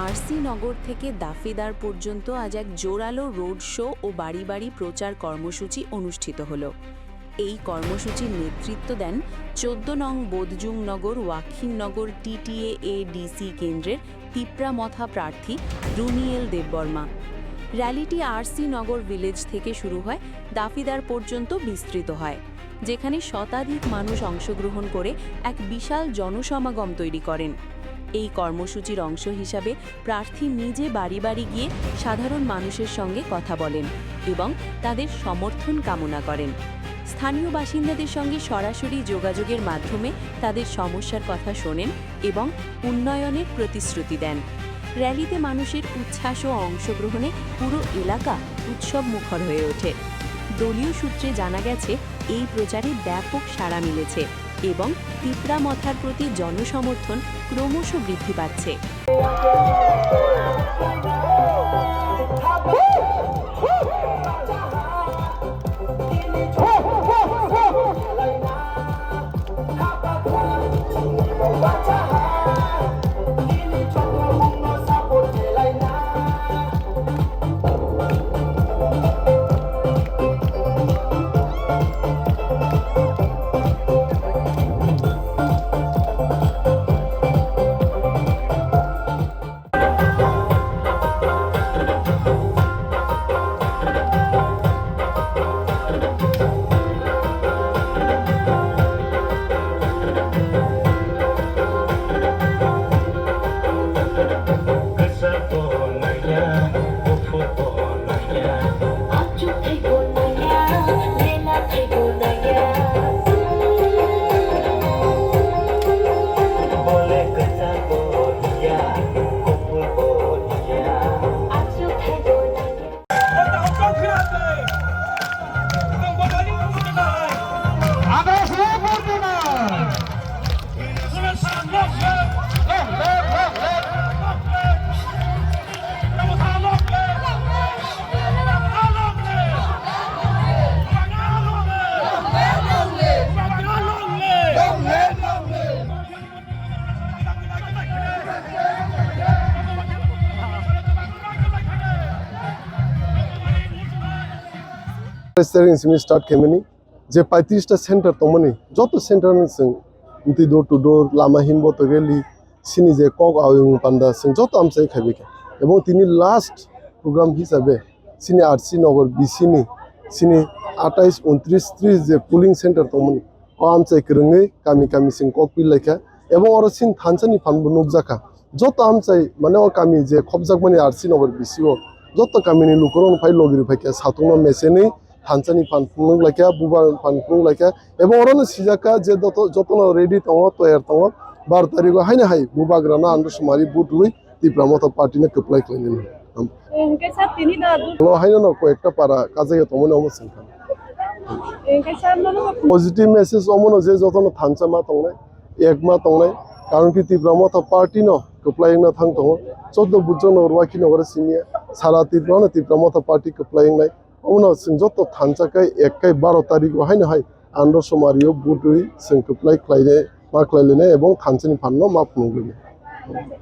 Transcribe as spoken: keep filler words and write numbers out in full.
আরসি নগর থেকে দাফিদার পর্যন্ত আজ এক জোরালো রোড শো ও বাড়ি বাড়ি প্রচার কর্মসূচি অনুষ্ঠিত হলো। এই কর্মসূচির নেতৃত্ব দেন চোদ্দ নং বোদজুং নগর ওয়াখিং নগর টিটিএ এডিসি কেন্দ্রের তিপ্রা মথা প্রার্থী রুনিয়েল দেববর্মা। র্যালিটি আরসি নগর ভিলেজ থেকে শুরু হয়, দাফিদার পর্যন্ত বিস্তৃত হয়, যেখানে শতাধিক মানুষ অংশগ্রহণ করে এক বিশাল জনসমাগম তৈরি করেন। এই কর্মসূচির অংশ হিসাবে প্রার্থী নিজে বাড়ি বাড়ি গিয়ে সাধারণ মানুষের সঙ্গে কথা বলেন এবং তাদের সমর্থন কামনা করেন। স্থানীয় বাসিন্দাদের সঙ্গে সরাসরি যোগাযোগের মাধ্যমে তাদের সমস্যার কথা শোনেন এবং উন্নয়নের প্রতিশ্রুতি দেন। র্যালিতে মানুষের উচ্ছ্বাস ও অংশগ্রহণে পুরো এলাকা উৎসব মুখর হয়ে ওঠে। দলীয় সূত্রে জানা গেছে, এই প্রচারে ব্যাপক সাড়া মিলেছে এবং তিপ্রা মথার প্রতি জনসমর্থন ক্রমশ বৃদ্ধি পাচ্ছে। Steering simi start khaimani je paitris ta center tongmani, joto center no chwng twi door to door, lama himbo to rally, sini je kok ayung panda chwng joto amchai khaibai kha. Ebong tini last program hisabe sini R C Nagar B C ni sini atais, untris, tris je polling center tongmani, o amchai kwrwngwi kami kami chwng kok pi laikha. Ebong oro sini thansa ni phan bo nukjakha. Joto amchai, mane, o kami je khopjakmani R C Nagar B C o, joto kamini lukurok phai logiri phaikha, satung no mesenwi thansa ni phan phunuk laikha, buba phan phunuk laikha. Ebong oro no sijakha je joto, joto no ready tongo, toyar tongo. Bar tarikh o haino hai bubagra no andro sumari vote rwi Tipra Motha Party no kwplai khlainani. Hwnkhe sir, tini da du- Lo haino no koyekta para kajagya tongmani omo chwngkha. Hwnkhe sir, nono positive message omo no je joto no thansa ma tongnai, ek ma tongnai. Karon ki Tipra Motha Party no kwplai wngna thang tongo. Choddo Bujong Nagar, Waikhi Nagar simi sara Tripura no Tipra Motha Party kwplai wngnai. Omo no chwng joto thansa kai ek kai baro tarikh o haino hai andro somari o butwi chwng kwplai khlainai, ma khlai lainai ebong thansa ni phan no ma phunuk lainai.